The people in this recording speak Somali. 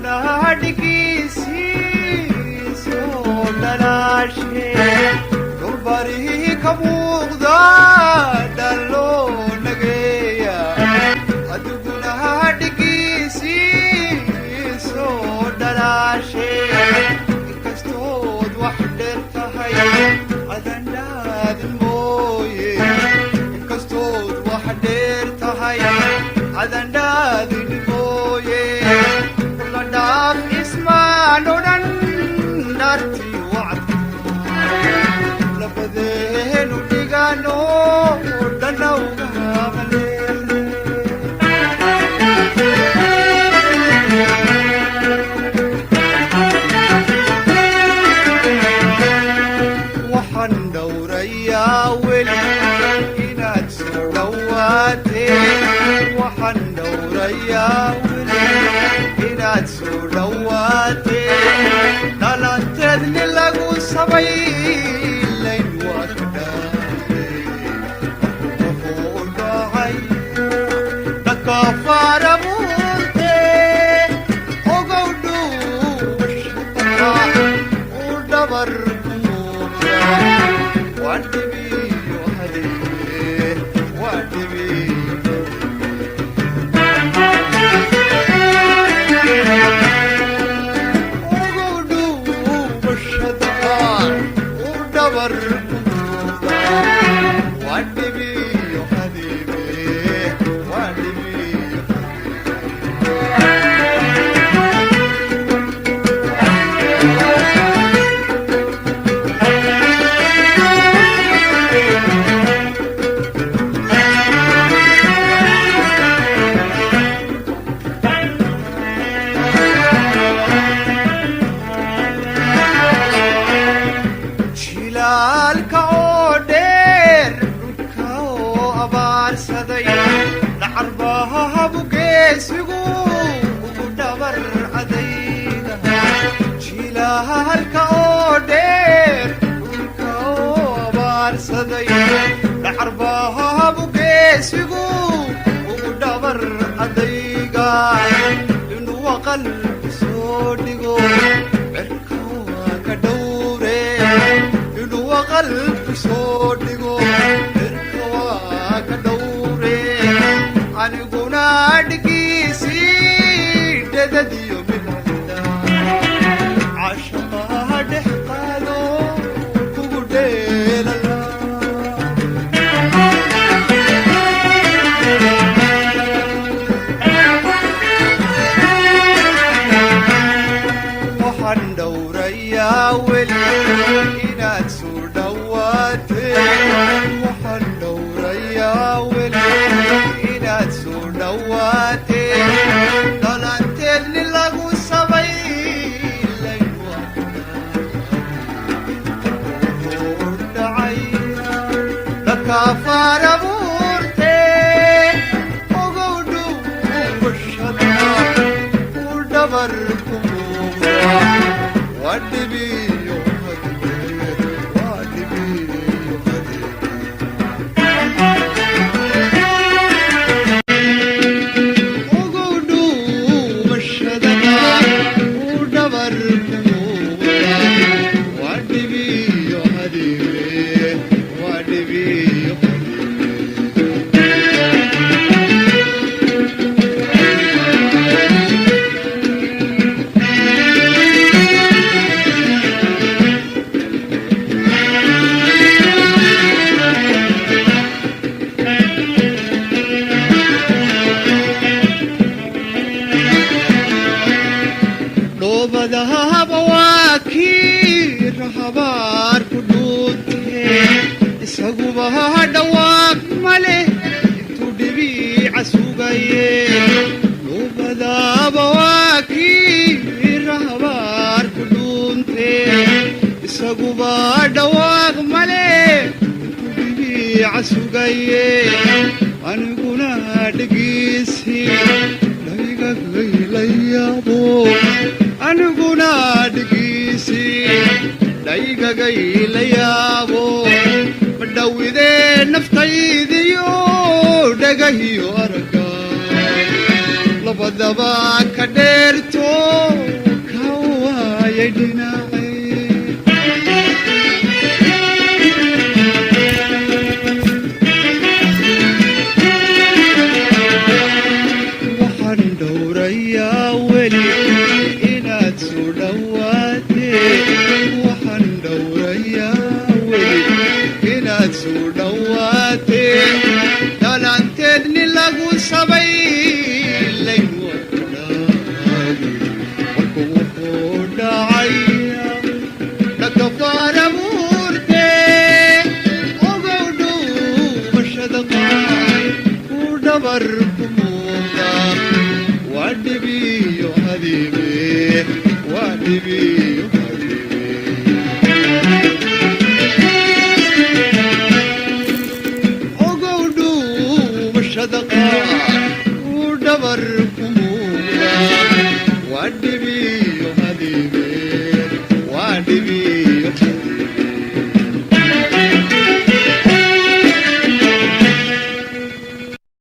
Adiguna dhigiisii soo dhalaashe, dhulbari ka muuqda dhalloo nageeya. Adiguna dhigiisii soo dhalaashe, inkastood wax dheer tahay cadandhaadin mooye, inkastood wax dheer tahay cadandhaadin mooye, kula dhaaf ismaan odhan dhaartii wacdka labadeenu dhigano dhanawga maleexne. Waxaan dhowrayaa weli inaad soo dhawaateen, waxaan dhowrayaa weli inaad soo dhawaateen, dhalanteedni lagu samay layn waa ka dhaale wuxuu dhacay dhakafaarabuurte. Ogow dhuubashada uu dhabar ku muuqda waa dhibiyo hadeeye, waa dhibiyo. Ogow dhuubashada uu dhabar ku muuqda waa dhibiyo hadeebe, waa dhibiyo. Jilaalka oo dheer, dhulka oo abaarsaday, dhacarbahabugeesigu ugu dhabar adayga. Jilaalka oo dheer, dhulka oo abaarsaday, dhacarbahabugeesigu ugu dhabar adayga, inuu aqalku soo dhigo cirka waa ka dhowre, inuu aqalku soo dhigo cirka waa ka dhowre. Aniguna dhigiisii dhadadiyo bilcda cashaqa dhex qaado kugu dheelala. Waxaan dhowrayaa weli inaad soo dhawaateen, waxaan dhowrayaa weli inaad soo dhawaateen, dhalanteedni lagu samay layn dhacay dhakafaarabuurte. Ogow dhuubashada uu dhabar ku muuqda waa dhibiyo hadee, waa dhibiyo hadee. Ogow dhuubashada uu dhabar ku muuqda waa dhibiyo hadibe, waa dhibiyo hadibe. Dhoobadahaba waa kii rahabaar ku dhuunte, isaguba dhawaaq male intuu dhibiica sugaye. Dhoobadaba waa kii rahabaar ku dhuunte, isaguba dhawaaq male intuu dhibiica sugaye. Aniguna dhigiisi dhaygagaylayaabo, aniguna dhigiisi dhaygagaylayaabo, madhawidee naftaydiyo dhagahiyo aragga labadaba ka dheerto. Rabay layn wadhaagi markuu wuxuu dhacay dhakafaara buurte, ogow dhuumashada qaar ku dhabar ku muuqda waa dhibiyo hadiime, waa dhibiyo.